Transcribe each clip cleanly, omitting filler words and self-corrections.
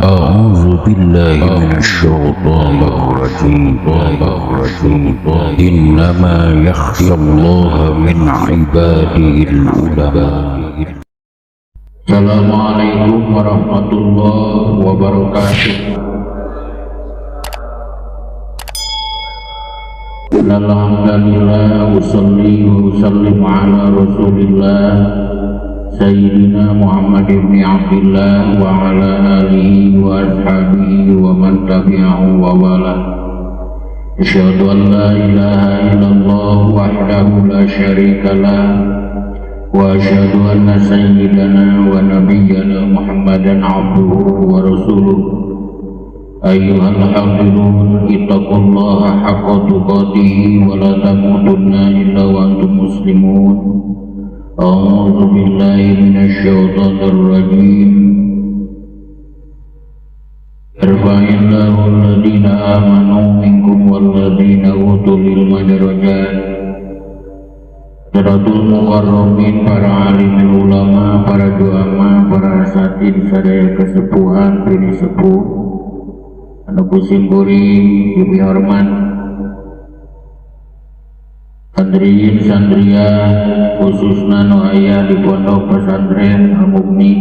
أعوذ بالله من الشيطان الرجيم. إنما يخشى الله من عباده العلماء. Assalamualaikum warahmatullahi wabarakatuh. Alhamdulillah, usalli wa usallimu ala rasulillah Sayyidina Muhammad ibn Abdullah wa ala alihi wa ashabihi wa man tabi'ahu wa wala. Asyhadu an la ilaha illallah wahdahu la syarika lah wa asyhadu anna sayyidana wa nabiyyana Muhammadan abduhu wa rasuluh. Ayyuhal hadirun, ittaqullaha haqqa tuqatih wa la tamutunna illa wa antum muslimun. A'udzu billahi minasyaitonir rajim. Irfa'illahu alladhina amanu minkum walladhina utul ilma darajat. Daratul mukarramin, para alim ulama, para juama, para asatid sadaya kesepuhan bini sepuh anu kusimkuring dipihormat, santriin santria khususna nu aya di pondok pesantren Al-Mughni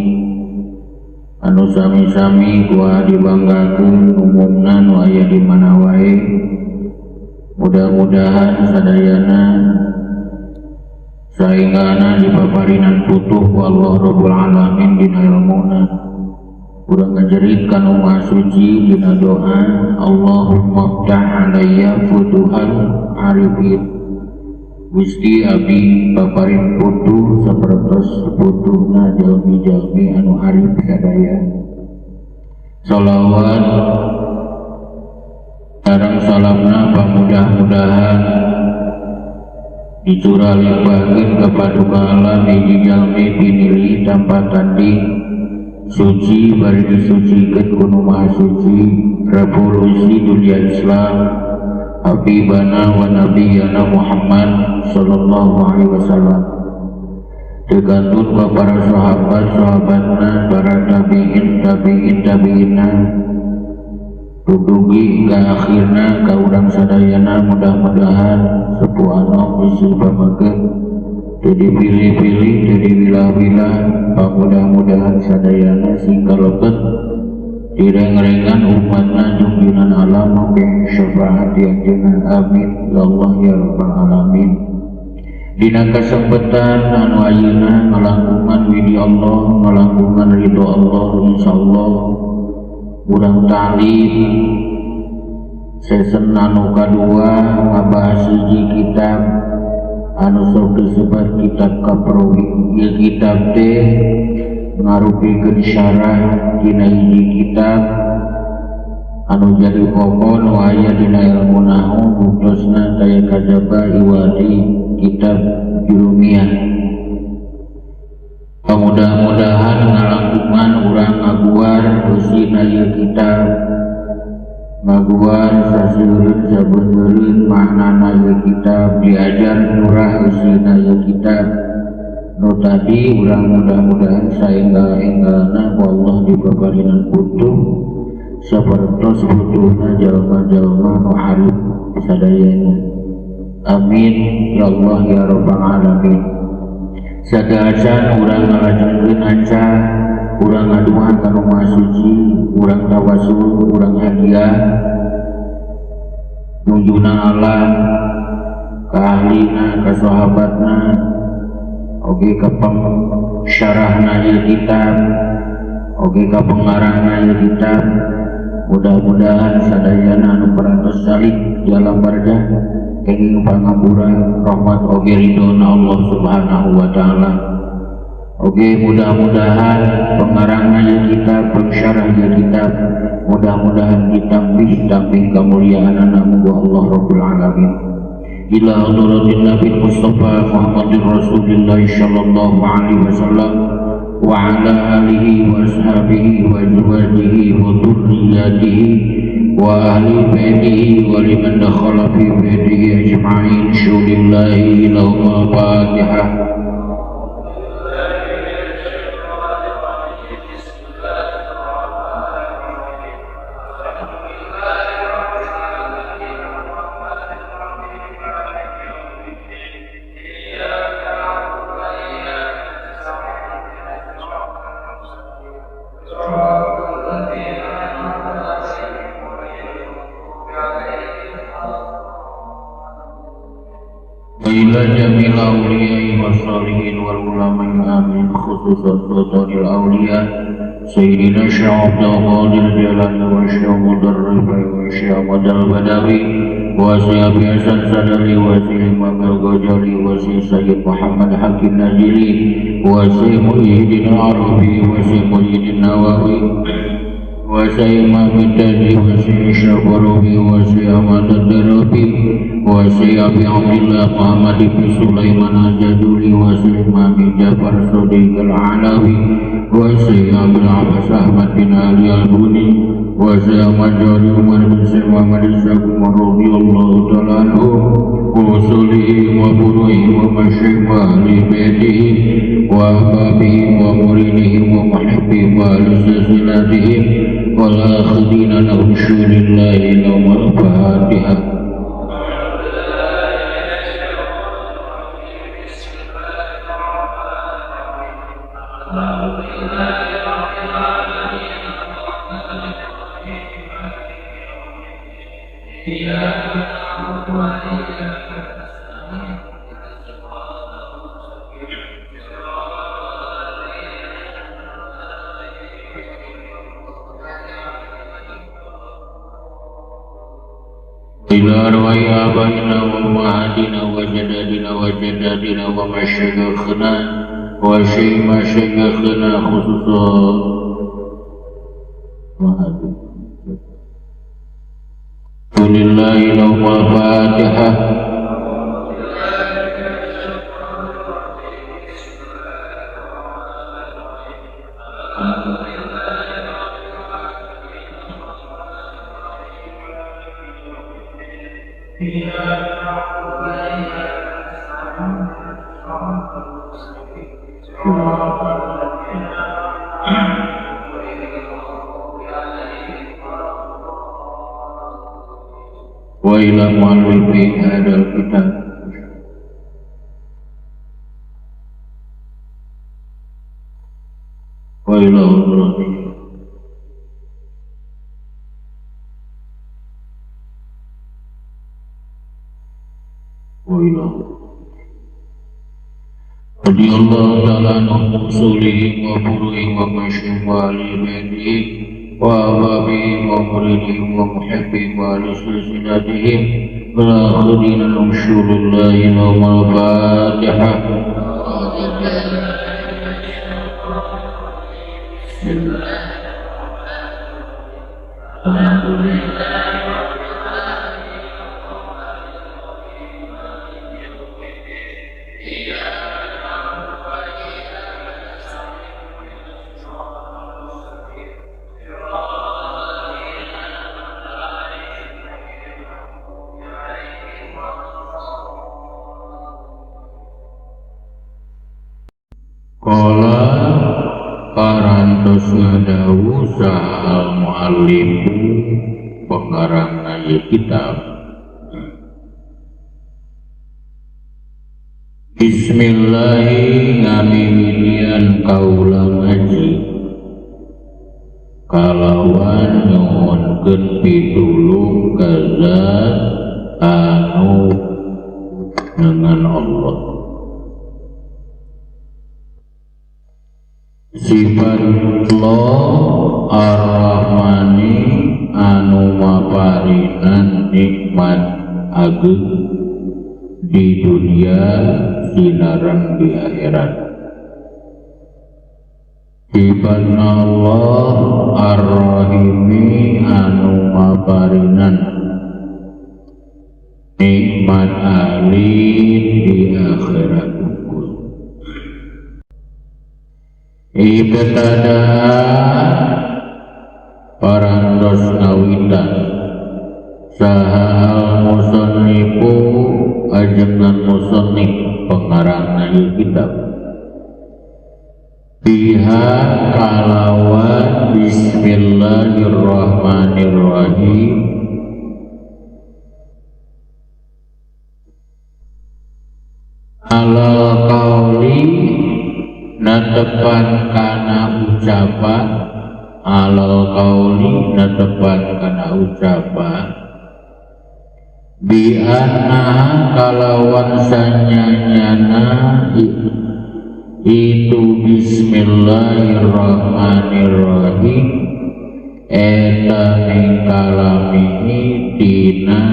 anu sami-sami kuah dibanggakeun, umumna nu aya di mana wae, mudah-mudahan sadayana saenggana dipaparinan putuh ku Allah Rabbul Alamin dina ilmuna. Urang ngajerit ka Nu Maha Suci dina doa, Allahumma ftah alayya futuhal arifin. Gusti, abdi paparin putuh sapertos putuhna jalmi-jalmi anu arif sadaya. Salawat sareng salamna pamudah-mudahan dicurah limpahkeun ka paduka alam hiji jalmi pinilih tanpa tanding, suci bari disucikeun ku Nu Maha Suci, revolusi dunia Islam, Habibana wa Nabiyana Muhammad sallallahu alaihi wasallam, tergantung ke para sahabat sahabatna, para tabiin tabiin tabiina, dugi ke akhirna ka urang sadayana. Mudah-mudahan sepuh anom bisi pameget jadi pilih-pilih, jadi wilah-wilah. Mudah-mudahan sadayana sing kalebet direng-rengan umatna jungjunan alam oge syafaat di anjeunna. Amin ya Allah ya rabbal alamin. Dina kesempatan anu ayeuna ngalangkungan widi Allah, ngalangkungan ridho Allah, insyaallah urang ta'lim season anu kadua, ngabahas hiji kitab anu sok disebut kitab Kaprawi. Ieu kitab teh ngarupikeun syarah dina hiji kitab anu jadi pokok nu aya dina ilmu nahwu, buktosna taya kajaba iwadi kitab Jurumiyah. Mudah-mudahan ngalangkungan urang ngaguar eusina ieu kitab, ngaguar saseureun sabeuneureun maknana ieu kitab, diajar nyurah eusina ieu kitab nu tadi. Urang mudah-mudahan saenggal-enggalna ku Allah dipaparinan putuh sapertos butuhna jalma-jalma nu arif sadayana. Amin ya Allah ya rabbal alamin. Sagacan urang ngalajengkeun aca, urang ngaduan ka Nu Maha Suci, urang tawasul, urang hadiah junjungan alam ka ahlina, ka sahabatna, oge ka syarahna ieu kitab, oge ka pengarangna ieu kitab. Mudah-mudahan sadayana anu parantos salik di alam barzah kenging pangapura, rahmat oge ridhona Allah Subhanahu wa taala. Oge mudah-mudahan pengarangna ieu kitab, pensyarah ieu kitab, mudah-mudahan ditambih-tambih kemuliaan ku Allah Rabbul Alamin. Ila hadratin Nabi Mustafa Muhammadin Rasulullah sallallahu alaihi wasallam wa ala alihi wa ashabihi wa azwajihi wa dhurriyyatihi wa ahli baitihi wa liman dakhala fi baitihi ajma'in. Syulillahi lahum al-fatihah. Ila jamil awliya'i wassalihin wal ulama'il amin khususan sultanil awliya Sayyidina Syekh Abdul Qadir Jailani wa Syekh Mudarrifai wa Syekh Ahmad Al-Badawi wa Syekh Abi Hasan Sadali wa Syekh Imam Al-Ghazali wa Syekh Sayyid Muhammad Hakim Najili wa Syekh Muhyiddin Arabi wa Syekh Muhyiddin Nawawi wa Syekh Imam Taji wa Syekh Syafarawi wa Syekh Ahmad Ad-Darabi wa Syekh Abi Abdillah Muhammad ibn Sulaiman Al-Jaduli wa Syekh Imam Jafar Shadiq Al-Alawi wa Syekh Abdul Abbas Ahmad bin Ali Al-Buni wa Syekh Ahmad Jari Umar bin Syekh Muhammad Al-Syakum radhiyallahu ta'ala anhu wa usulihim wa furu'ihim wa masyayikh wa ahli baitihim wa ahbabihim wa muridihim wa muhibbihim wa ahli silsilatihim wal akhidina lahum syulillahi lahum al-fatihah. Ila arwahi abaina wa ummahatina wa jadadina wa jadadina wa masyayikhna wa masyayikhna khususan Lillahi lahum al-fatihah. Wa ila mu'allifi hadzal kitab. Wa ila hadrati wa ila radhiyallahu ta'ala anhum usulihim wa furu'ihim wa masyayikh wa ahli baitihim wa ahbabihim wa muridihim wa muhibbihim wa ahli silsilatihim wal akhirina lahum syulillahi lahum al-fatihah. Kala parantos ngadawuh saha al-muallifu pengarang ieu kitab. Bismillahi ngamimitian kaula ngaji kalawan nyuhunkeun pitulung ka zat anu dengan Allah. Sifat Allah Ar-Rahmani anu maparinan nikmat ageung di dunia sinareng di akhirat. Sifat Allah Ar-Rahimi anu maparinan nikmat alit di akhirat. Ibtada parantos ngawitan saha al-musannifu ajengan musannif pengarang ieu kitab biha kalawan bismillahirrahmanirrahim. Alal qauli natepan kana ucapan, alal qauli natepan kana ucapan Bi annaha kalawan sanyanyana itu bismillahirrahmanirrahim eta min kalamihi dina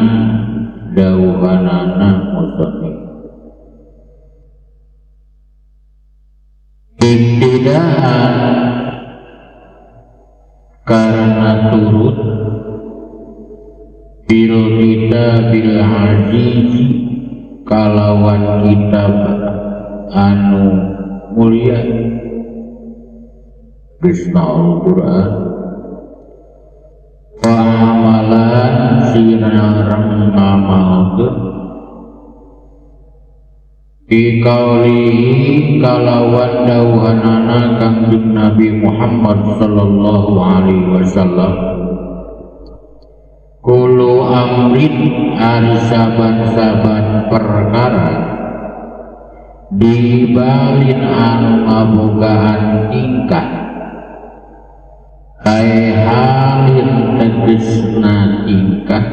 dawuhanana musannif. Iktidaan karena turut bil kitabil aziz kalawan kitab anu mulia Bisna Al-Quran wa amalan sinareng ngamalkeun bikaulihi kalawan dawuhanana Kangjeng Nabi Muhammad sallallahu alaihi wasallam kullu amrin ari saban-saban perkara dibalin anu ngabogaan tingkah kae halin tegesna tingkah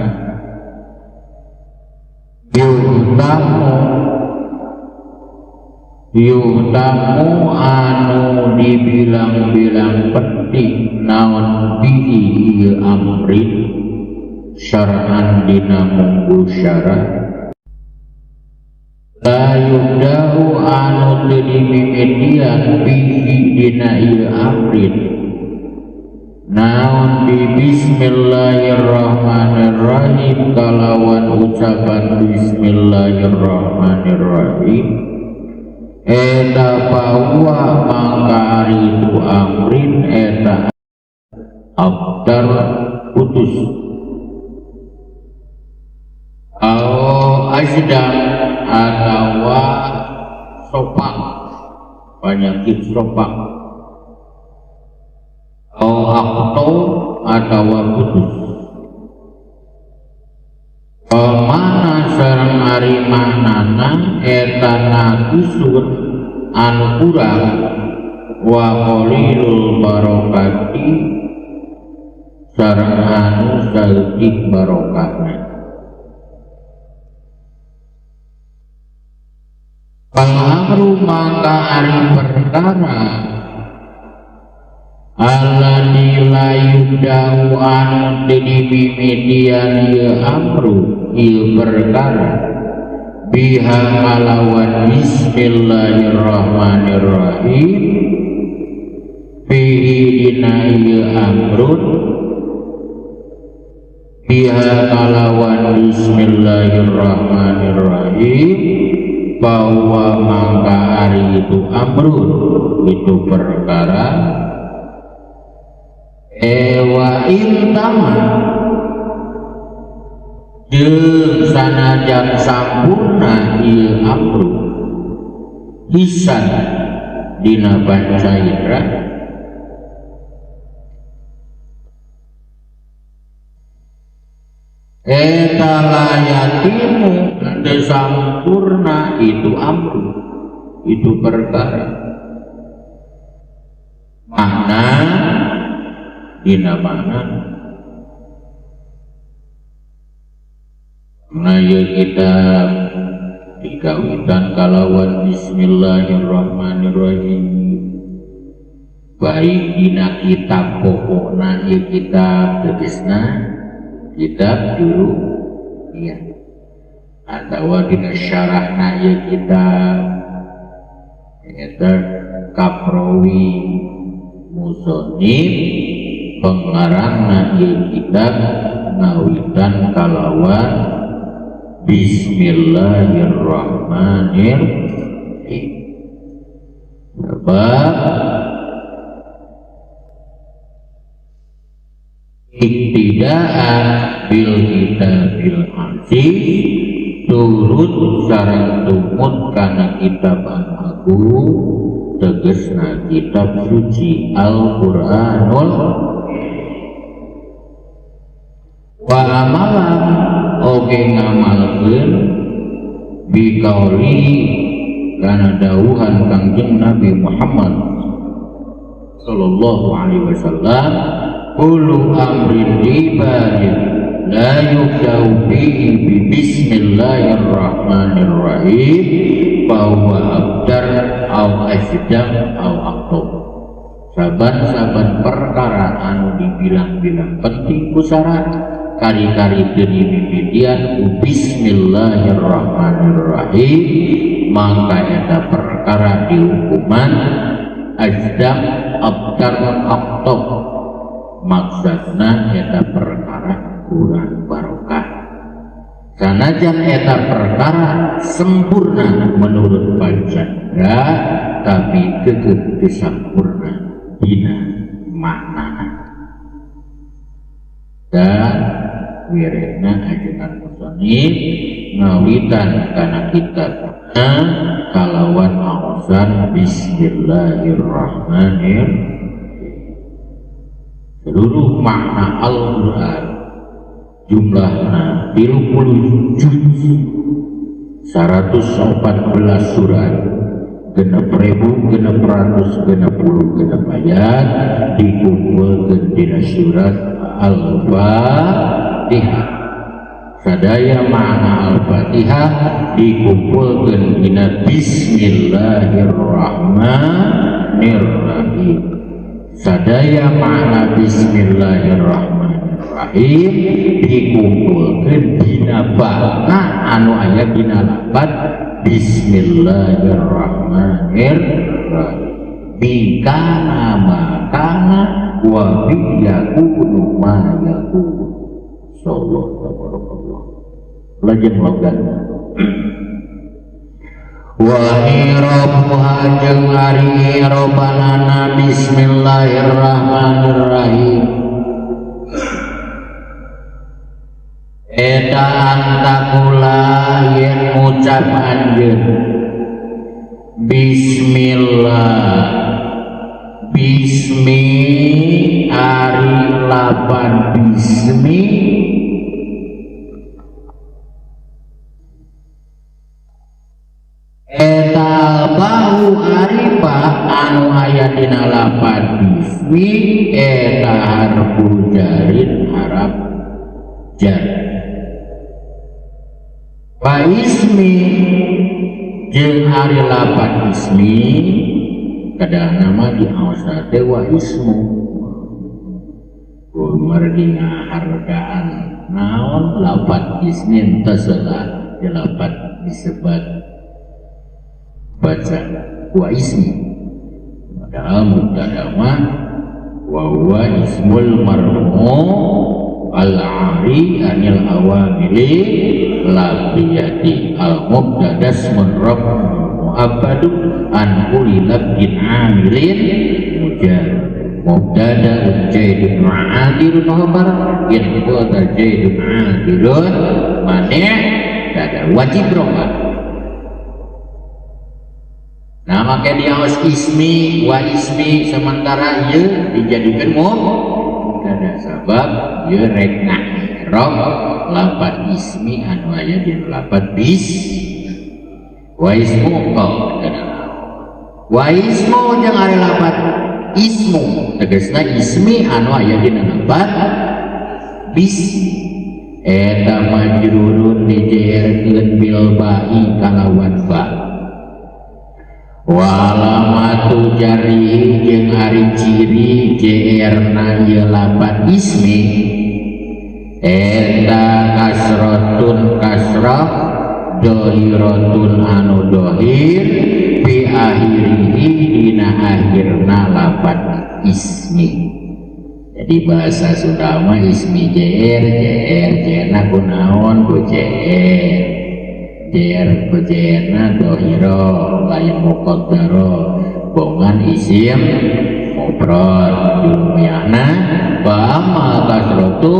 yuhtamu anu dibilang-bilang penting naon bihi ieu amrin syar'an dina munggu syara la yubda'u anu teu dimimitian bihi dina ieu amrin naon bi bismillahirrahmanirrahim kalawan ucapan bismillahirrahmanirrahim eta bahwa maka ari itu amrin eta abtar putus au ajdam atawa sopak penyakit sopak au akto atawa putus mana sareng ari maknana eta naqisun anu kurang wa qalilul barokati sareng anu saeutik barokahna. Fal amru maka ari perkara alladzi la yubda'u anu teu dimimitian ieu amru ieu perkara biha kalawan bismillahirrahmanirrahim fihi dina ieu amrun biha kalawan bismillahirrahmanirrahim bahwa maka ari itu amrun itu perkara ewa intama jeung sanajan sampurna ieu amru hisan dina panca indra eta layatimu teu sampurna itu amru itu perkara makna dina makna nah ya kitab dikawitan kalawan bismillahirrahmanirrahim baik dina kitab pokokna ieu kitab tegesna kitab juru iya atawa dina syarahna ieu kitab eta kaprawi musonif pengarangna ieu kitab ngawitan kalawan bismillahirrahmanirrahim. Sebab iktidaan bil kitabil aziz turut sareng tumut kana kitab anu agung tegesna kitab suci Al-Qur'anul wa amalan oge ngamalkeun bikauli kana dawuhan Kangjeng Nabi Muhammad sallallahu alaihi wasallam kullu amrin ibadin la yubda'u bihi bi bismillahirrahmanirrahim fa huwa abtar au ajdam au aqtab. Saban-saban perkara anu dibilang-bilang penting ku syarat kari-kari teu dimimitian ku bismillahirrahmanirrahim maka eta perkara dihukuman ajdam abtar aqtab, maksudna eta perkara kurang barokah. Sanajan eta perkara sempurna menurut Pancasila tapi keukeuh teu sampurna dina maknana. Dan wiridna ajengan musannif ngawitan kana kitabna kalawan aosan bismillahirrahmanirrahim. Seluruh makna Al-Quran jumlahna 30 juz 114 surat 6.666 ayat dikumpulkeun dina surat Al-Fatihah. Sadaya makna Al-Fatihah dikumpulkeun dina bismillahirrahmanirrahim. Sadaya makna bismillahirrahmanirrahim dikumpulkeun dina bana anu aya dina lapat bismillahirrahmanirrahim. Bikana makana wa bi yakunu ma yakunu. Insyaallah tabarakallah. Lajeng logat wa irabuha jeung ari irobanana bismillahirrahmanirrahim. Eta antakula yen ngucap anjeun bismillah bismi ari lapan bismi eta bau arifah anu aya dina lapan bismi eta harfu jarin harap jar. Wa ismi jeung ari lapan ismi kadang nama diaosa teh wa ismu kumargi ngahargaan naon lapan ismi teu salah di lapan disebat baca wa ismi padahal mubtada mah wa huwa ismul marfu al-ari anil awamili labiyati al mubtada ismun rabb mu'abbadu an kulli labdin amilin mujar mubtada jaidun adilun khabar in qala jaidun adilun mani' tada wajib rofa. Nah maka dia harus ismi wa ismi sementara ieu dijadikan mubtada sabab ieu rek nga'rob lapat ismi anu aya dina lapat bis wa ismu wa ismu jeung ari lapat ismu tegasna ismi anu aya dina lapat bis eta majrurun dijeerkeun bil ba'i kalawan ba wa alamatu jarrihi jeung ari ciri jeerna ieu lapat ismi eta kasratun kasrah dohiratun anu dohir bi akhirihi dina akhirna lapat ismi. Jadi bahasa Sunda mah ismi jeer jeer jeerna kunaon ku jeer jeer ku jeerna dohiro lain muqaddaro bongan isim mufrad jumlahna fa amma kasratu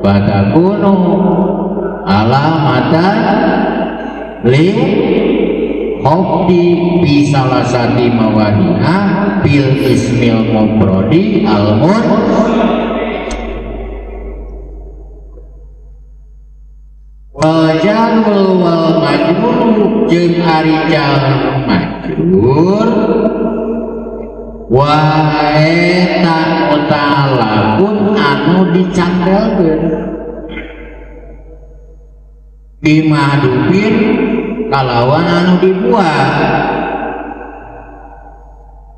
fatakunu alamatan li khafdi bi salasati mawadiha bil ismil mufradi al mun wal jarul wal majrur jeung ari jar majrur wa eta mutalakun anu dicandelkeun. Bimahdufin kalawan anu dibuang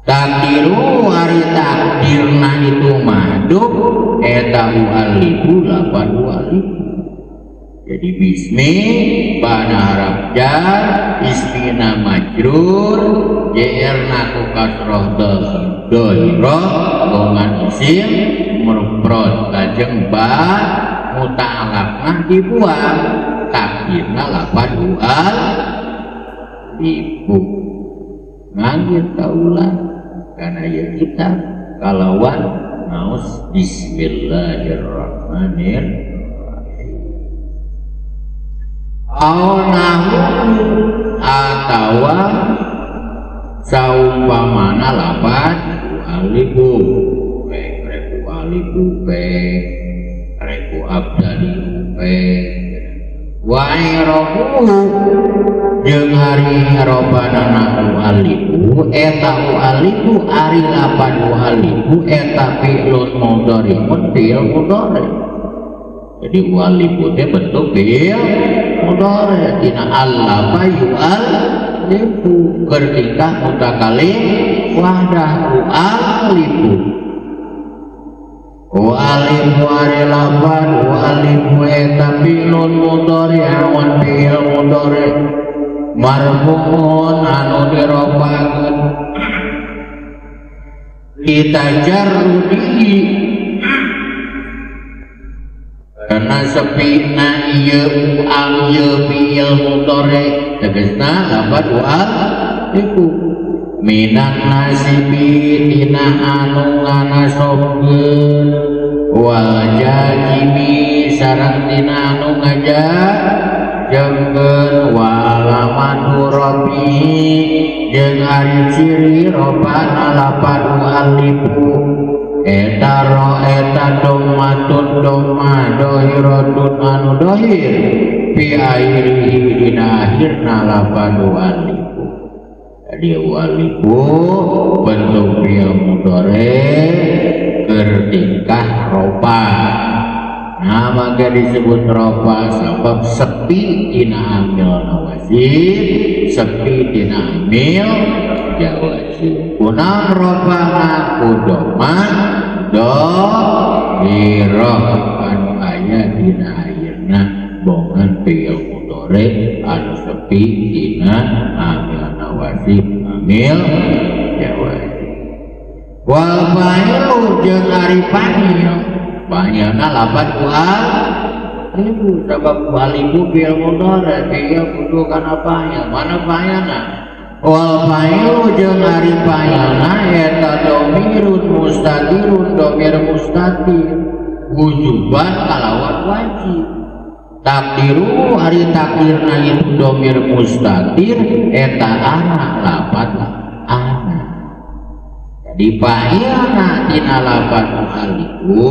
takdiru ari takdirna itu mahduf eta ualifu lapan ualifu. Jadi bismi bana harap jar ismina majrur jerna ku kasroh dohiro bongan isim mufrad lajeng ba muta'alaqna dibuang takdirna lapan ualifu. Ngangge kaula karena ya kita kalawan maus bismillahirrahmanirrahim. Au nahu atawa saumpamana lapan ualifu pek reku alifu pek reku abdali pek wa i'rabuhu jeung ari i'rabanana ualifu eta ualifu ari lapan ualifu eta fi'lun mudhari'un fi'il mudhari. Jadi ualifu teh bentuk fi'il mudhari tina allafa yu'allifu ketika mutakalim wahdah ualifu ualifu ari lapan ualifu eta fi'lun mudhari awan fi'il mudhari marfu'un anu dirofakeun litajarrudihi karena sepina ieu ual ieu fi'il mudhari tegasna lapan ualifu minan nasibi tina anu nganasobkeun wal jazimi sareng tina anu ngajazemkeun walamatu rabi jeung ari ciri robana lapan ualifu eta ro eta domatun doma dohiratun anu dohir fi akhirihi dina akhirna lapan ualifu. Jadi ualifu bentuk fi'il mudhari keur tingkah ropa. Nah maka disebut ropa sebab sepi dina amil nawasib, sepi dina amil jawazim. Kunaon ropana kudoma dohiro anu aya dina akhirna bongan fi'il mudhari anu sepi dina amil nawasib amil jawazim. Wal fa'ilu jeung ari fa'il fa'ilna lapan ualifu sabab ualifu fi'il mudhari fi'il kudu kana fa'il mana fa'ilna wal fa'ilu jeung ari fa'ilna eta domirun mustatirun domir mustatir wujuban kalawan wajib takdiru ari takdirna itu domir mustatir eta ana lapan ana. Jadi fa'ilna tina lapan ualifu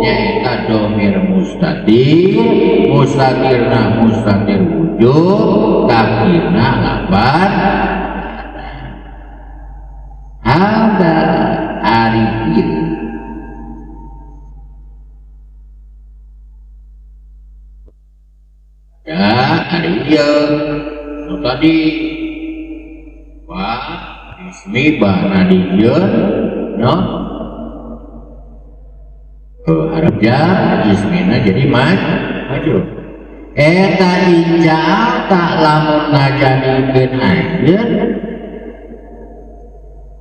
nyaeta domir mustatir mustatirna mustatir wujub takdirna lapan hada ari ieu. Ya ari ieu nu tadi wa ismi bana dijieun no harap jar ismina jadi majrur eta ijal tak lamun ngajadikeun anjeun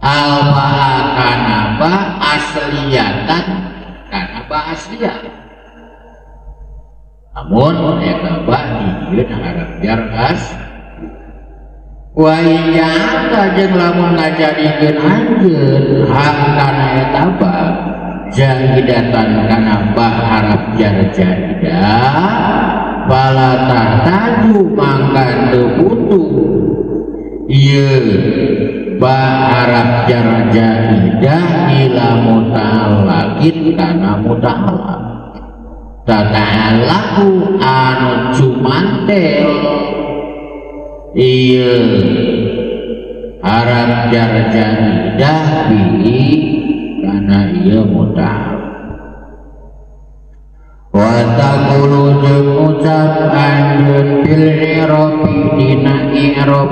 alfa kanaba asliyatan kanaba asliyah namun eta ba dijieun harap jar as wa ija'alta jeung lamun ngajadikeun anjeun hak kana eta ba zahidatan kana ba harap jar jahidah fala tahtaju mangka teu butuh ieu ba harap jar jahidah ila muta'allaqin kana muta'allaq tata'allaqu anu cumantel ieu harap jar jahidah bihi kana ieu muta'allaq wa taqulu jeung ucap anjeun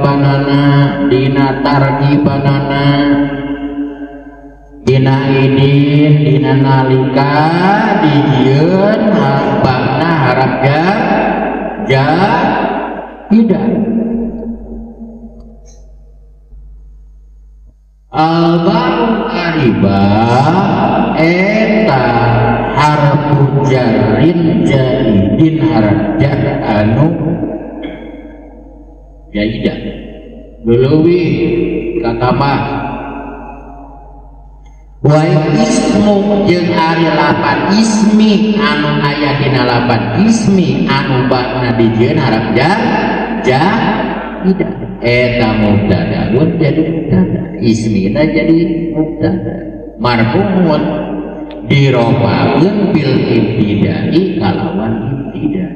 idopanana dina tarkibanana dina idin dina nalika dijieun ba'na harap jar jaidah. Al-ba'u ariba eta harfu jarrin jaidin harf jar anu jaidah leuwih katambah wa ismu jeung ari lapan ismi anu aya dina lapan ismi anu ba'na dijieun harf jar jaidah eta mubtadaun jadi mubtada ismina jadi mubtada marfuun dirofakeun bil ibtidai kalawan ibtida.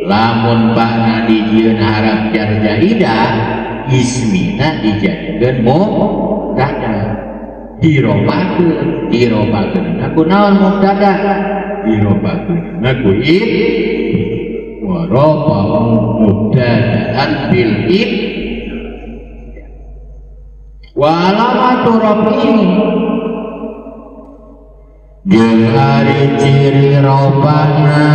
Lamun ba'na dijieun harf jar jaidah ismina dijadikeun mubtada dirofakeun dirofakeun ku naon mubtada dirofakeun ku ib wa rafa mubtada'an bil ib wa alamatu rafihi jeung ari ciri robana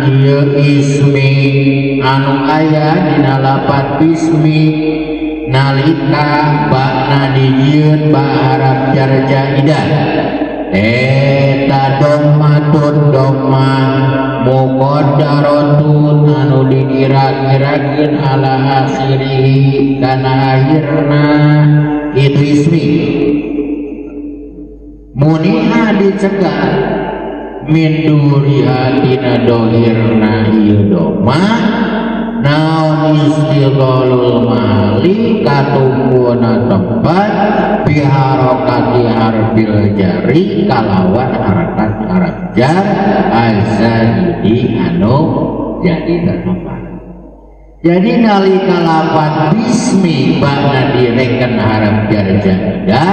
ieu ismi anu aya dina lapat bismi nalika ba'na dijieun ba harap jar jaidah eta dhammatun dhamma muqaddaratun anu dikira-kirakeun ala akhirih kana akhirna itu ismi muniha dicegah min duriha tina dohirna ieu dhamma naon istighalul mali katumpuna tempat biharokati harfil jari kalawan harakat harf jar azzaidi anu jadi tertempat. Jadi nalika lapan bismi ba'na direken harf jar jaidah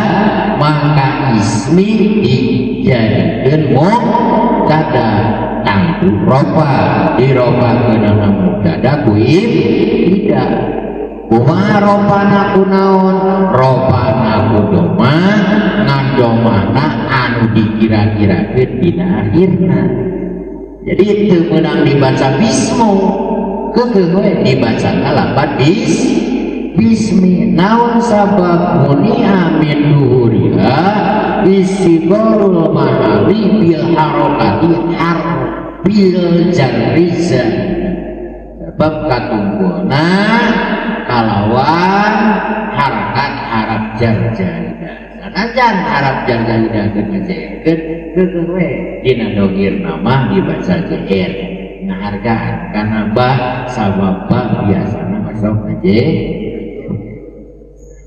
maka ismi dijadikeun mubtada tangtu rofa dirofakeun mubtada ku ibtida. Kumaha rofana ku naon? Rofana ku doma ngan domana anu dikira-kirakeun dina akhirna. Jadi teu meunang dibaca bismu keukeuh we dibaca lapan bismi naon sabab muni'a min duhuriha istigharul mahali bil harokati harfil jarri sebab katungguna kalawan harakat harap jar jaidah sanajan harap jar jaidah ngajairkeun keukeuh we dina dogirna mah dibaca jair ngahargaan kana ba sabab ba biasana masuk ngaje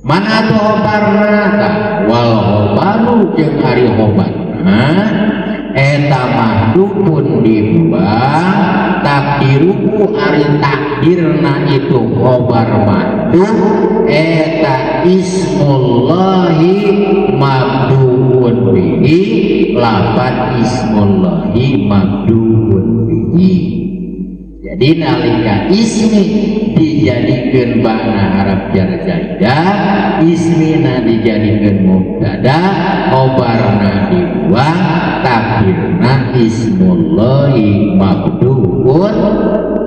mana atuh khobarna tah wal khobaru jeung ari khobarna eta mahdhufun dibuang takdiruhu ari takdirna itu khobar mahdhuf eta ismullahi mabduun bihi lapan ismullahi mabduun bihi. Jadi nalika ismi dijadikeun ba'na harap jar jaidah ismina dijadikeun mubtada khobarna dibuang takdirna ismullahi mabduun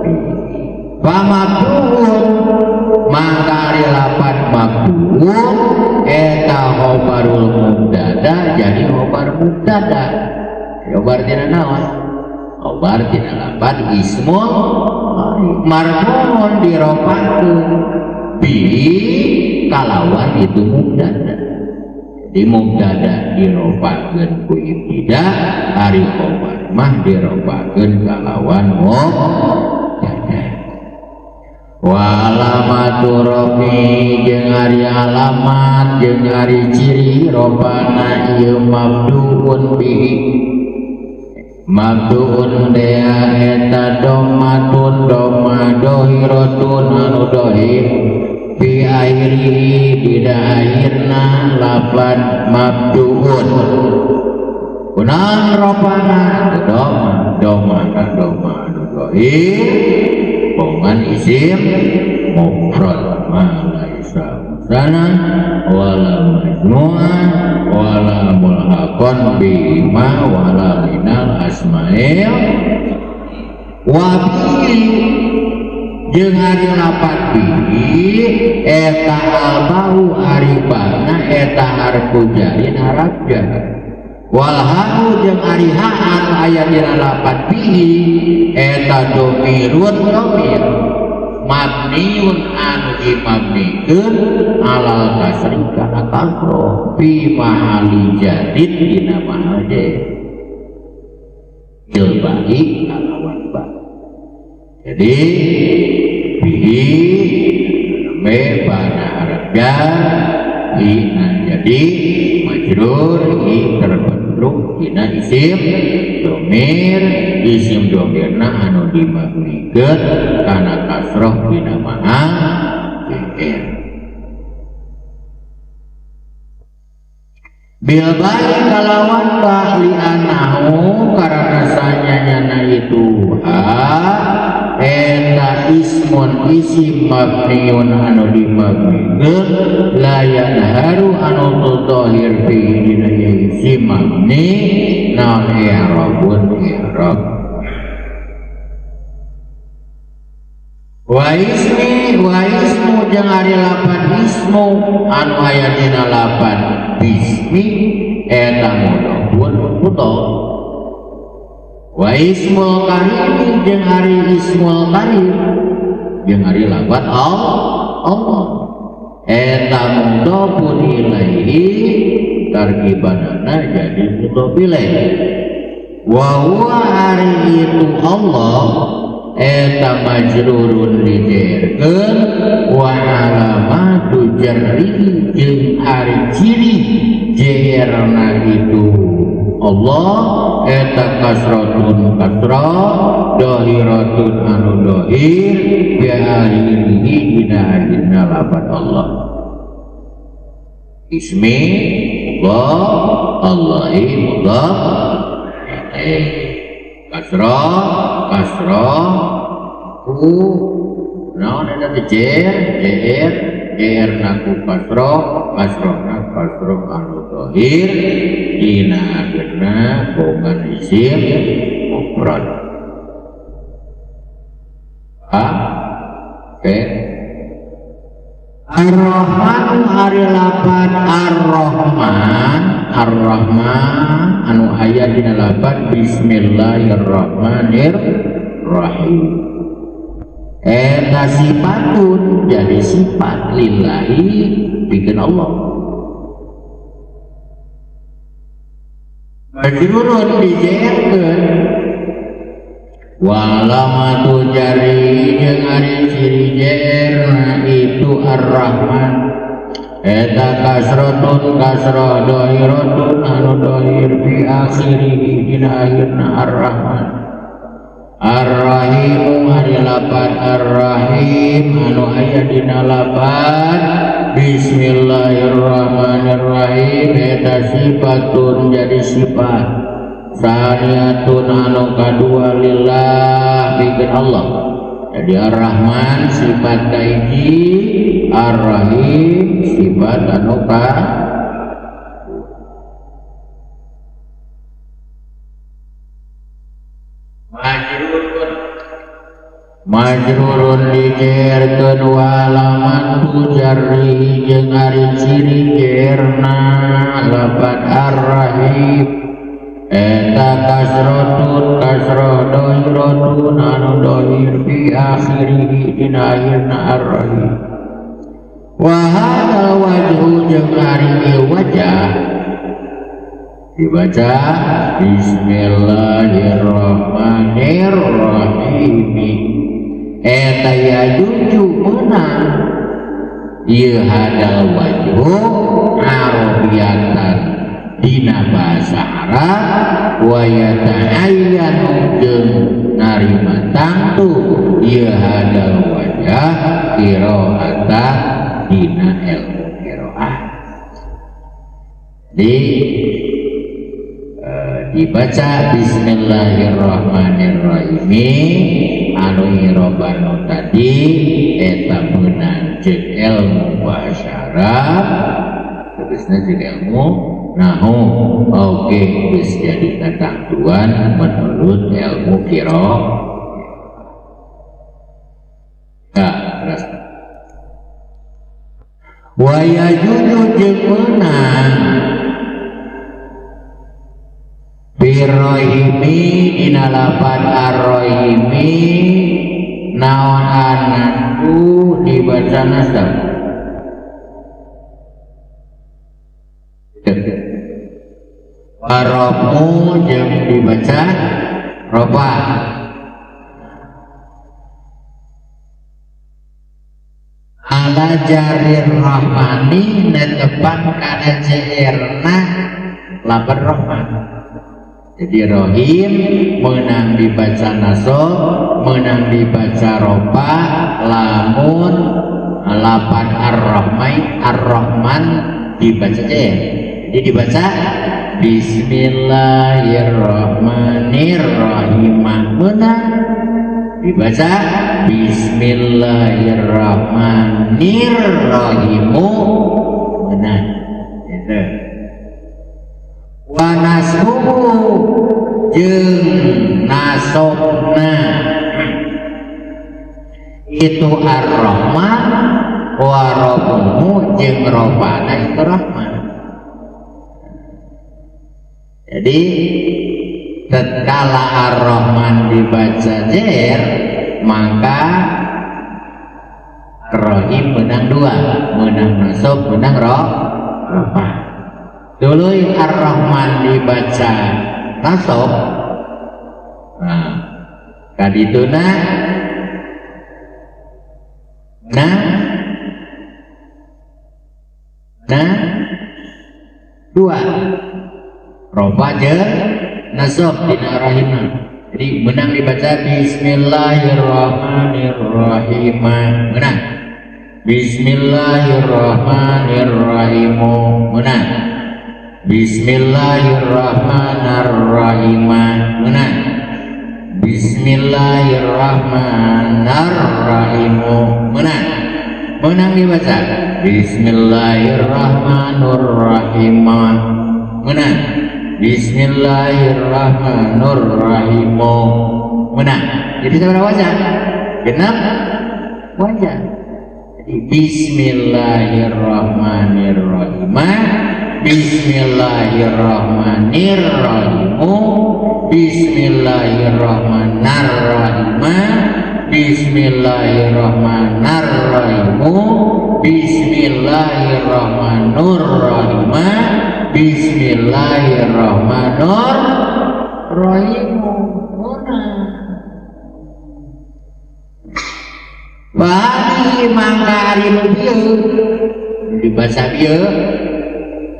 bihi. Fa mabduun maka ari lapan mabduun eta khobarul mubtada jadi khobar mubtada. Khobar tina naon? Khobar tina lapan ismul marfuun dirofakeun bi kalawan itu mubtada. Jadi mubtada dirofakeun ku ibtida ari khobar mah dirofakeun kalawan mubtada. Wa alamatu rafi jeung ari alamat jeung ari ciri robana ieu mabduun bihi mabduun dea eta dhammatun dhamma dohiratun anu dohir bi akhirihi dina akhirna lapan mabduun kunaon robana dhamma dhamma dhamma anu dohir bongan isim mufrad ma laisa musanna wala majmu'an wala mulhaqan bima wala minal asma'il wa bi jeung ari lapat bihi eta albau ari bana eta harfu jarin haraf jar wal ha'u jeung ari ha anu aya dina lapat bihi eta domirun domir mabniun anu dimabnikeun alal kasri kana kasroh fi mahali jarin dina mahal jar il ba'i kalawan ba. Jadi bihi me bana haraf jar hi jadi majrur hi terbentuk dina isim domir isim domirna anu dimabnikeun kana kasroh dina mahal jar. Bil ba'i kalawan ba li anahu karena sanyanyana itu ha eta ismun isim mabniun anu dimabnikeun la yadharu anu tadhahir fihi dina isim mabni naon i'rabun i'rab wa ismi wa ismu jeung ari lapan ismu anu aya dina lapan bismi eta mudhofun mudhof wa ismul karim jeung ari ismul karim jeung ari lapan Allah eta mudhofun ilaihi tarkibanana jadi mudhof ilaihi wa huwa ari itu Allah eta majrurun dijerkeun wa alamatu jarrihi jeung ari ciri jerna itu Allah eta kasratun kasrah dahiratun anu dahir bi akhirihi dina akhirna lapan Allah ismi Allah Allahi mudhaf ilaih kasrah kasrah ku naon eta teh jer jer jer na ku kasrah kasrah na kasrah anu zahir dina akhirna bongan isim mufrad. A oke. Ar-Rahman ari lapan Ar-Rahman Ar-Rahman anu aya dina lapan Bismillahirrahmanirrahim eta sifatun jadi sifat lillahi bikin Allah majrurun dijerkeun walamatu jari jeung ari ciri jerna itu Ar-Rahman eta kasratun kasrah dahiratun anu dahir fi akhirihi dina akhirna Ar-Rahman Ar-Rahim ari lapan Ar-Rahim anu aya dina lapan Bismillahirrahmanirrahim eta sifatun jadi sifat saniyatun anu kadua lillah bikin Allah. Jadi Ar-Rahman sifat kahiji, Ar-Rahim sifat anu ka majrurun majrurun dijerkeun walamatu jarrihi jeung ari ciri jerna lapan Ar-Rahim eta kasratun kasrah dahiratun anu dahir fi akhirihi dina akhirna Ar-Rahim wa hadzal wajhu jeung ari wajah dibaca Bismillahirrahmanirrahim eta ya juju meunang ieu hadal wajhu arabiyatan dina bahasa Arab wa yata'ayyanu jeung narima tangtu ieu hadal wajah qiraatan dina ilmu qiraah. Di Dibaca bismillahirrahmanirrahim anu i'roban nu tadi eta meunang jeung ilmu bahasa Arab tegasna jeung ilmu nahu oge geus jadi katangtuan menurut ilmu qiraah. Nah, wa yajuzu jeung meunang birrohimi dina lapan arrohimi naon anakku dibaca nasab waromu jeung dibaca roba ala jarir rahmani netepan kana jeerna lapan rahman. Jadi rohim menang dibaca nasab, menang dibaca roba, lamun lapan ar-rahmai ar-rahman dibaca jeer. Jadi dibaca bismillahirrahmanirrahim menang dibaca bismillahirrahmanirrahim menang. Itu wa nasbuhu jeung nasobna itu ar-rahman wa rabbuhu jeung robana itu rahman. Jadi tatkala ar-rahman dibaca jer maka ar-rahim menang dua, menang nasab, menang rofa. Dulu ar-rahman dibaca nasab, nah kadituna nah nah dua roba jeung nasab dina rahimna. Jadi menang dibaca bismillahirrahmanirrahim menang, bismillahirrahmanirrahim menang, bismillahirrahmanirrahim menang, bismillahirrahmanirrahim menang. Menang dibaca bismillahirrahmanirrahim menang, bismillahirrahmanirrahim menang. Jadi seberapa wajah? Genap wajah. Jadi bismillahirrahmanirrahim, bismillahirrahmanirrahim, bismillahirrahmanirrahim, bismillahirrahmanirrahim, bismillahirrahmanirrahim, bismillahirrahmanirrahim. Bahari mangka ari nu bieu dibaca bieu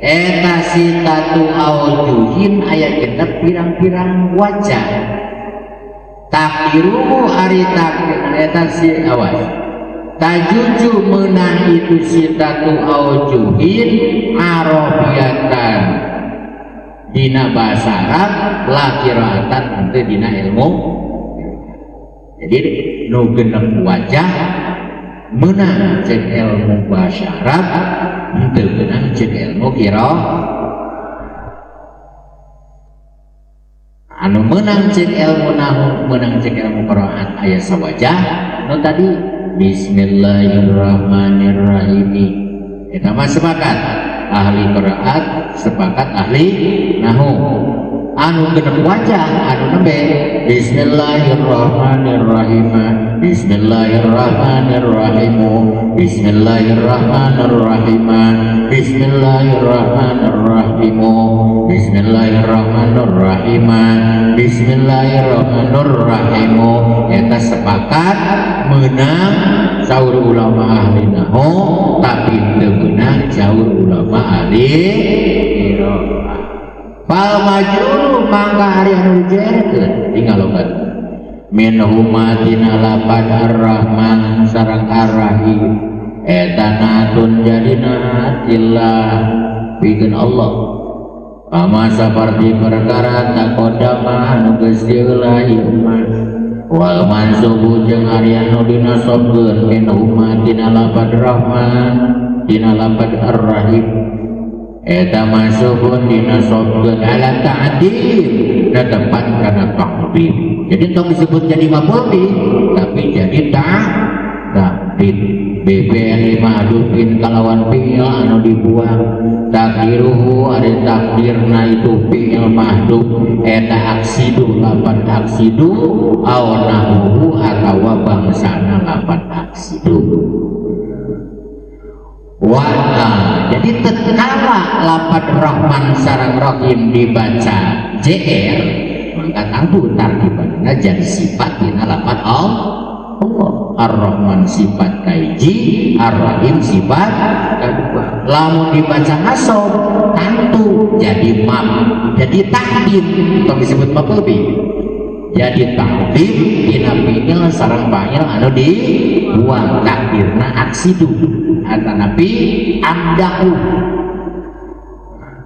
eta sitatu aujuhin aya genep pirang-pirang wajah. Takdiruhu ari takdir eta si awas tajuju menang itu sitatu aujuhin arabiatan dina bahasa Arab la qiraatan henteu dina ilmu. Jadi nu genep wajah menang jeung ilmu bahasa Arab henteu menang jeung ilmu qiraah. Anu menang jeung ilmu nahu menang jeung ilmu qiraat aya sawajah nu tadi bismillahirrahmanirrahim. Eta mah sepakat ahli qiraat, sepakat ahli nahu. Anu genep wajah anu nembe bismillahirrahmanirrahim, bismillahirrahmanirrahim, bismillahirrahmanirrahim, bismillahirrahmanirrahim, bismillahirrahmanirrahim, bismillahirrahmanirrahim. Eta sepakat menang saur ulama ahli nahu tapi teu meunang saur ulama ahli qiraat. Fal majrur mangga ari anu dijerkeun tinggal logat minhuma tina lapan ar-rahman sareng ar-rahim eta natun jadi naatillah pikeun Allah. Kama saparti perkara taqaddama anu geus dieula ieu mah wal mansubu jeung ari anu dinasobkeun minhuma tina lapad rahman tina lapad ar-rahim eta mansubun dinasobkeun ala ta'dil netepan kana ta'dil. Jadi tong disebut jadi maf'ul bih tapi jadi ta'dil. BPL mahdhufin kalawan fi'il anu dibuang takdiruhu ari takdirna itu fi'il mahdhuf eta aksidu lapan aksidu aw nahuhu atawa bangsana lapan aksidu. Wa jadi tatkala lapan Rahman sareng Rahim dibaca JR maka tentu tarkibanna jadi sifat dina lapan Allah. Ar-Rahman sifat kaiji, Ar-Rahim sifat kedua. Lamun dibaca nasab tentu jadi mam, jadi takdim, kalau disebut maf'ul bih. Jadi takdim dina fi'il sareng fa'il anu dibuang takdirna aksidu atanapi amdahu.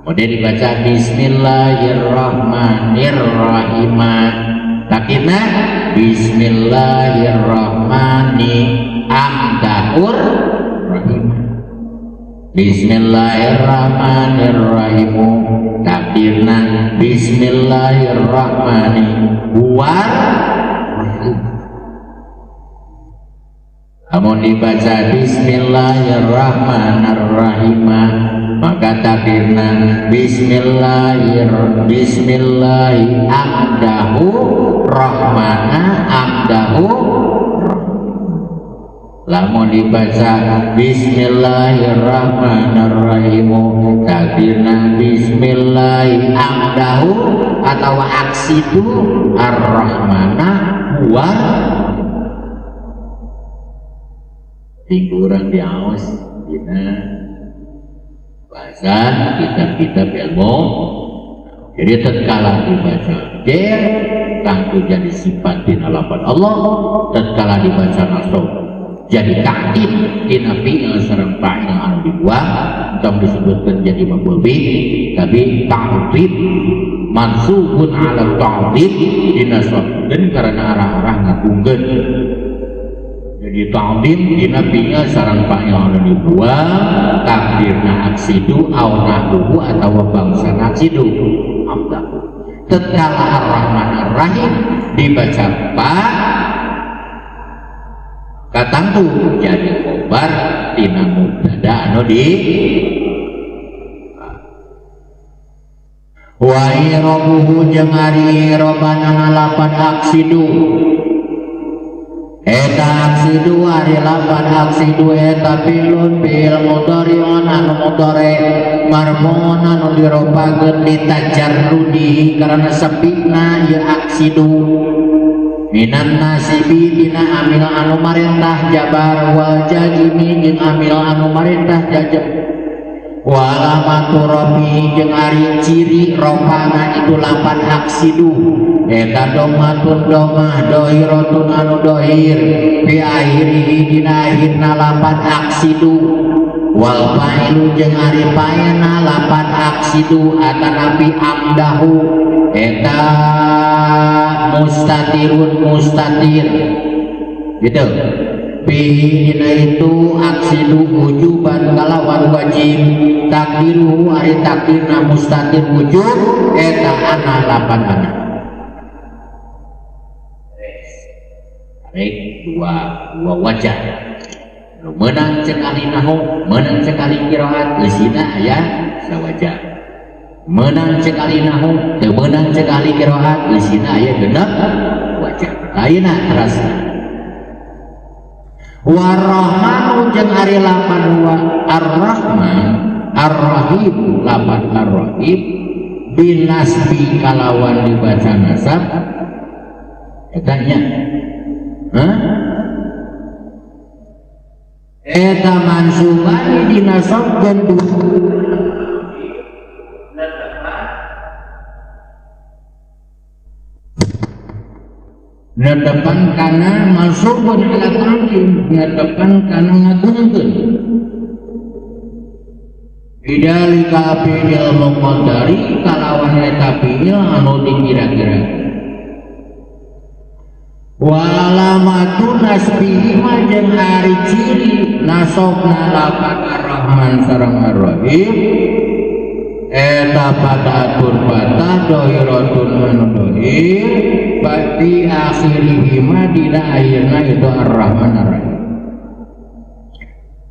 Kemudian dibaca Bismillahirrahmanirrahim. Takdirna Bismillahirrahmani amdahur rahim. Bismillahirrahmanirrahim. Takdirna Bismillahirrahmani huwar rahim. Namun dibaca Bismillahirrahmanirrahim maka takdirna Bismillahi amdahu rahmana amdahu. Lamun dibaca Bismillahirrahmanirrahim takdirna Bismillahi amdahu atau aksidu ar-rahmana huwa. Kurang diaos dina bahasa kitab-kitab ilmu. Jadi tatkala dibaca jer tangtu jadi sifat dina lapan Allah, tatkala dibaca nasab jadi ta'dil dina fi'il sareng fa'il anu dibuang tong disebutkan jadi maf'ul bih tapi ta'dil mansubun ala ta'dil dinasabkeun karena arah-arah ngagungkeun. Jadi ta'zim dina fi'il sareng fa'il anu dibuang takdirna aksidu au nahwu atawa bangsa aksidu amdahu. Tatkala Ar-Rahman Ar-Rahim dibaca pa katangtu jadi khobar tina mubtada anu di wa irabuhu jeung ari robana lapan aksidu eta aksidu ari lapan aksidu eta fi'lun fi'il mudhari'un anu mudhari marfu'un anu diropakeun litajarrudi karena sepina ieu aksidu minan nasibi dina amil anu marentah jabar wal jazimi jeung amil anu marentah jazm wa alamatu rafi jeung ari ciri ropana itu lapan aksidu eta domatun domah dohiratun anu dohir fi akhirihi dina akhirna lapan aksidu wal fa'ilu jeung ari fa'ilna lapan aksidu atanapi amdahu eta mustatirun mustatir gitu fihi dina itu aksidu wujuban kalawan wajib takdiruhu ari takdirna mustatir wujub eta ana lapan ana. Tarik dua wajah nu meunang cek ahli nahu meunang cek ahli qiraat eusina aya sawajah meunang cek ahli nahu teu meunang cek ahli qiraat eusina aya genep wajah. Ayeuna terasna warahmanu jeung ari lapan wa ar-rahman ar-rahim lapan ar-rahim binasbi kalawan dibaca nasab eta nya hah eta mansubani dinasabkeun netepan kana mansubun ala ta'zim netepan kana ngagungkeun. Bidalika fi'il muqaddari kalawan eta fi'il anu dikira-kira. Wa alamatu nasbihi mah jeung ari ciri nasabna lafaz Ar-Rahman sareng Ar-Rahim eta fatatun fatah dohiratun anu dohir fi akhirihi mah dina akhirna itu Ar-Rahman Ar-Rahim.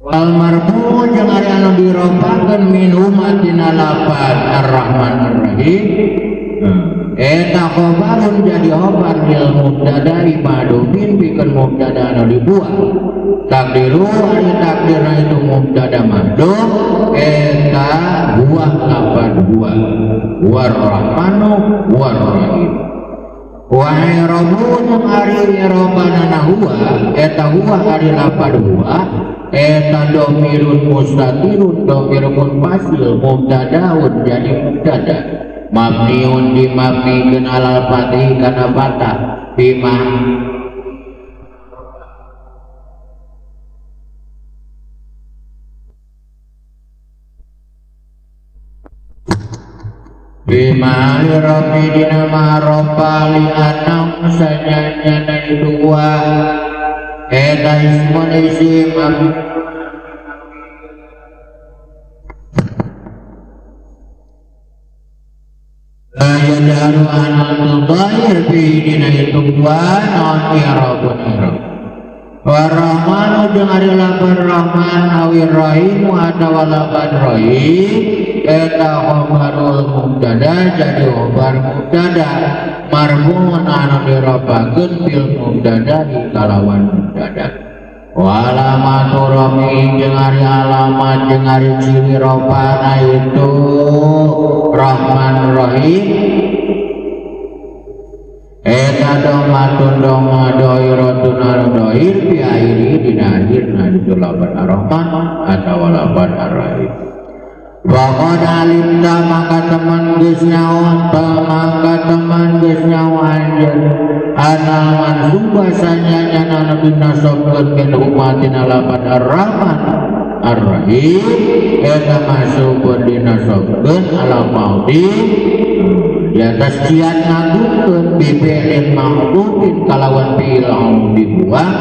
Wal marfu jeung ari anu dirofakeun min umatina lafaz Ar-Rahman Ar-Rahim eta khobarun jadi khobar lil mubtada madhufin pikeun mubtada anu dibuang takdiru ari takdirna itu mubtada mahdhuf eta huwa lafaz huwa war-rahmanu war-rahim. Wa i'rabu jeung ari i'rabana huwa eta huwa ari lafaz huwa eta dhamirun mustatirun dhamir munfasil mubtadaun jadi mubtada mabniun dimabnikeun alal fathi kana fathah bima bima rabbi dina ma'rofa li anam sanyanyana itu wa eta ismun isim la yadaru anal dhahir fi dina itu wa non i'rabun i'rab warahmanu jeung ari lafaz rahman awir rahim atawa lafaz rahim eta khabarul mubtada jadi khabar mubtada marfu'un anu dirofakeun bil mubtada kalawan mubtada. Wa alamatu rafi jeung ari alamat jeung ari ciri rofana itu Rahman Rahim eta domatun doma doiratun anu doir fi akhiri dina akhirna itu lafaz Ar-Rahman atawa lafaz Ar-Rahim. Waqad alimta maka teman geus nyaho maka teman geus nyaho anjeun anal mansuba sanyanya anu dinasobkeun min umatina lafaz Ar-Rahman Ar-Rahim eta mansubun dinasobkeun ala maudi di atas cian ngagungkeun bi fi'lin ma'dufin kalawan fi'il anu dibuang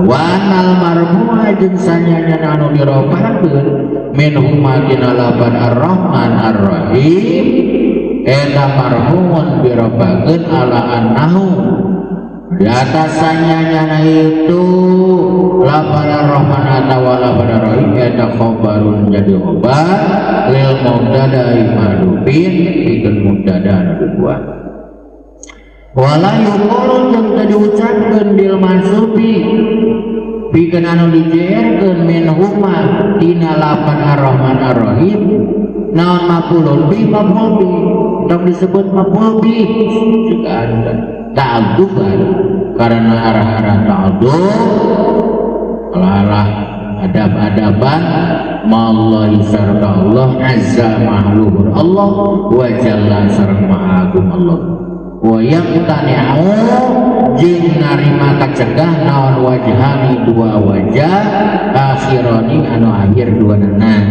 wa anal marfu'a jeung sanyanya anu dirofakeun min humatina lafaz Ar-Rahman Ar-Rahim eta marfu'un dirofakeun ala annahu di atas sanyanya itu lafaz Ar-Rahman atawa lafaz Ar-Rahim eta khabarun jadi khabar lil mubtada madhufin pikeun mubtada anu dibuang. Wala yuqalu jeung teu diucapkeun bil mansubi pikeun anu dijeerkeun min huma tina lafaz Ar-Rahman Ar-Rahim naon maf'ulun bi maf'ul bi tong disebut maf'ul bi juga ada ta'adduban karena arah-arah ta'addub arah adab-adaban mallahi sarta Allah azza mahluhur Allah wa jalla sareng maha agung Allah wa yaqtani'u jeung narima kacegah naon wajhani dua wajah akhirani anu akhir dua nana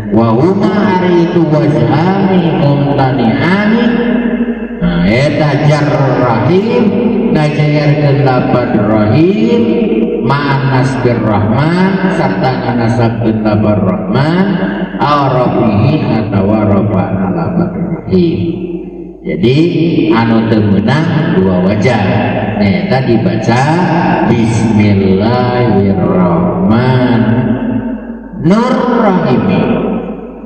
wa huma ari itu wajhani mumtani'ani nah eta jarrahim ngajaerkeun lafaz rahim ma'an nasbir rahman sarta nganasabkeun lafaz rahman arafihi atawa rafa'na lafaz rahim. Jadi anu teu meunang dua wajah nyaeta dibaca bismillahirrahmanirrahim.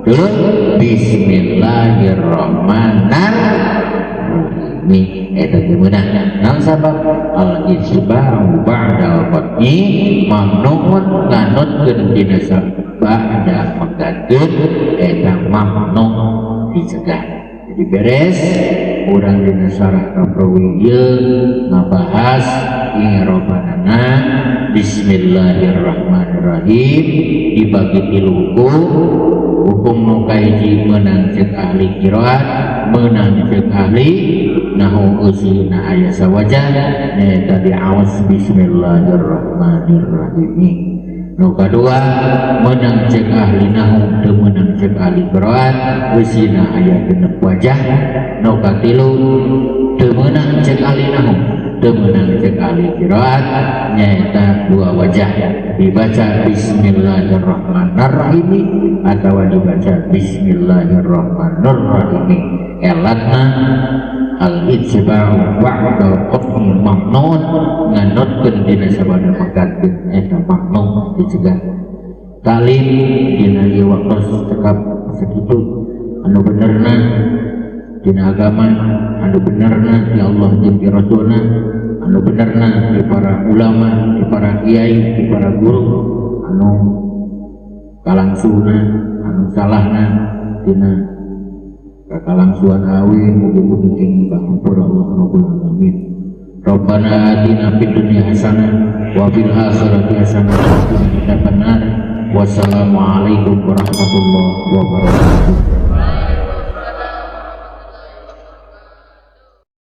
Terus bismillahirrahmanirrahim eta teu meunang. Naon sabab al isba'u ba'dal qat'i mamnuun nganutkeun dina ba'da megatkeun eta mamnu dicegah. Jadi beres urang dina syarah kaprawi ieu ngabahas i'robanana bismillahirrahmanirrahim dibagi tilu hukum. Hukum nu kahiji meunang ceuk ahli qiraat, meunang ceuk ahli nahu eusina aya sawajah nyaeta diaos bismillahirrahmanirrahim. Nu kadua meunang cek ahli nahu, teu meunang cek ahli qiraat, eusina aya 6 wajah. Nu katilu teu meunang cek ahli nahu, teu meunang cek ahli qiraat, nyaeta 2 wajah, dibaca bismillahirrahmanirrahim atawa dibaca bismillahirrahmanirrahim. Elatna al-ijba'u ba'da qat'i mamnun, nganutkeun dina sabada megatkeun eta mamnun dicegah. Talim dina ieu waktos cekap sakitu anu benerna dina agama, anu benerna di Allah jeung di Rasulna, anu benerna di para ulama, di para kiai, di para guru, anu kalangsuna, anu salahna dina kakalangsuan awe, mugi-mugi kenging pangampura Allah Rabbul Alamin. Rabbana atina fid dunya hasanah wa fil akhirati hasanah wa qina adzabannar. Wassalamualaikum warahmatullahi wabarakatuh.